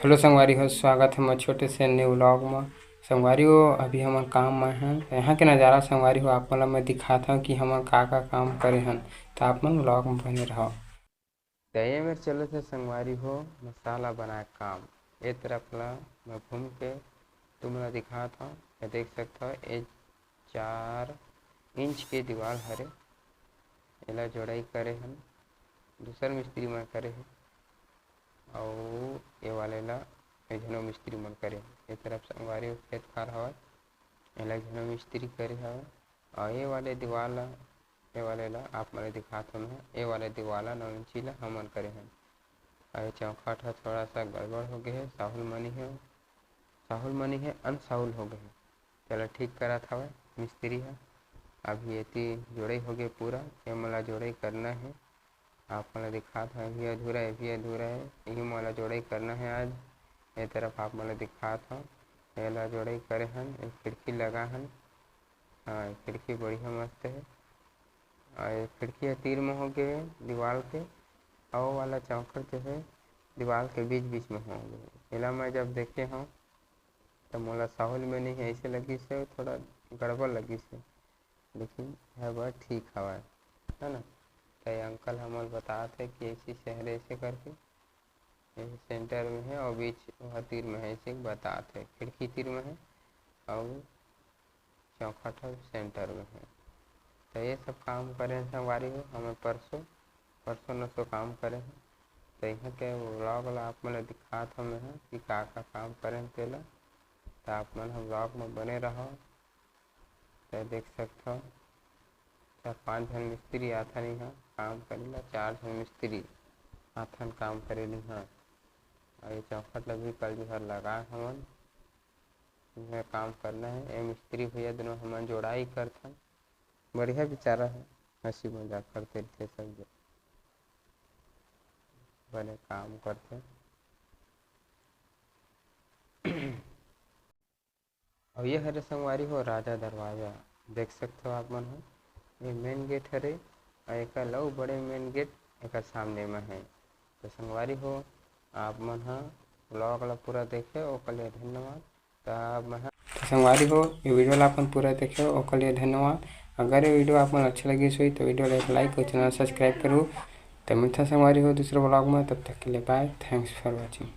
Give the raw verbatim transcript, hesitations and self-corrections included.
Hello संगवारी हो, स्वागत हे मोर छोटे से new vlog म। संगवारी हो, अभी हमन काम म हन, त यहाँ के नजारा संगवारी हो आप मन ला मैं दिखात हव कि हमन का का काम करे हन, त आप मन vlog म बने रहव। त ये मेर चलत हे संगवारी हो मसाला बनाए काम। ए तरफ ला मैं घूम के तुमन ला दिखात हव। ये देख सकत हव, ये चार इंच के दीवाल हरे, एला जोड़ाई करे हन, दूसर मिस्त्री मन करे हे। अउ ये वाले ला एक झनो मिस्त्री मन करे हे। ये तरफ संगवारी हो खेत खार हवय, एला एक झनो मिस्त्री करे हवय। अउ ये वाले दीवाल ला, ये वाले ला आप मन ला दिखात हव मैं, ये वाले दीवाल ला नौ इंची ला हमन करे हन। अउ ये चौखट ह थोड़ा सा गड़बड़ हो गे हे, साहुल मनी हे, साहुल मनी हे, अनसाहुल हो गे हे। तेला ठीक करत हवय मिस्त्री ह। अभी एती जोड़ई हो गे पूरा, ये मन ला जोड़ई करना हे। आप मन ला दिखात हव, ये भी अधूरा हे, ये भी अधूरा हे, इही मन ला जोड़ई करना हे आज। ये तरफ आप मन ला दिखात हव, एला जोड़ई करे हन, एक खिड़की लगा हन। हाँ, खिड़की बढ़िया मस्त हे। अउ ये खिड़की ह तीर म हो गे हे दीवाल के, अउ वाला चौखट जो हे दीवाल के बीच बीच म हो गे हे। एला मैं जब देखे हव त मोला साहुल में नहीं ऐसे लगिस हे, थोड़ा गड़बड़ लगिस हे, लेकिन हर बार ठीक हवय, है ना। त ये अंकल हमन ला बतात हे कि ऐसे शहर ऐसे करके, ऐसे सेंटर में हे अउ बीच वह तीर में हे, ऐसे बतात हे, खिड़की तीर में हे अउ चौखट ह सेंटर में हे। त ये सब काम करे हन संगवारी हो हमन परसों, परसों नरसों काम करे हन। त इहाँ के vlog ला आप मन ला दिखात हव मैं ह कि का का काम करे हन तेला। त आप मन ह vlog में बने रहव। त देख सकत हव चार पांच झन मिस्त्री आथन इहाँ काम करे ला, चार झन मिस्त्री आथन काम करे ला इहाँ। अउ ये चौखट ला भी कल जो हर लगाए हवन, इहाँ काम करना हे। ये मिस्त्री भैया दोनों हमन जोड़ाई करथन, बढ़िया बेचारा हे, हंसी मजाक करते रहिथे सब जन, बने काम करथे। अउ ये हरे संगवारी हो राजा दरवाजा, देख सकत हव आप मन ह, ये main gate हरे, अउ एकर लऊ बड़े main gate एकर सामने म हे। त संगवारी हो, आप मन ह vlog ला पूरा देखे, ओकर लिए धन्यवाद। त मैं ह त संगवारी हो, ये video ला अपन पूरा देखे, ओकर लिए धन्यवाद। अगर ये video आप मन अच्छा लगिस होही, त video ला एक like अउ channel subscribe करहू। त मिलथन संगवारी हो दूसरे vlog में, तब तक के लिए bye, thanks for watching।